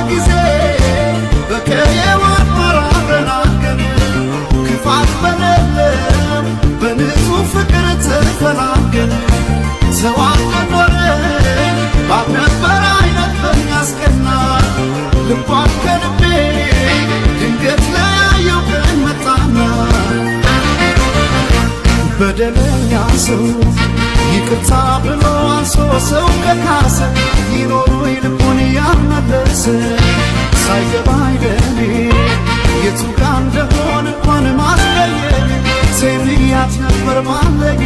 ጊዜ በቀየው አድባር አብረን አድገን፣ ክፋት በሌለው በንጹህ ፍቅር ተፈላገን፣ ተዋደን ኖረን ባልነበረ አይነት በሚያስቀና። ልቧን ከልቤ ድንገት ለያየው ቀን መጣና፣ በደለኛ ሰው ይቅርታ ብሎ አንሶ ሰው ከካሰ፣ ይኖሩ ልቡን ያመለሰ። ሳይገባኝ ለኔ የቱ ጋ እንደሆነ እንኳን ማስቀየም፣ ሴብያት ነበር ባለኝ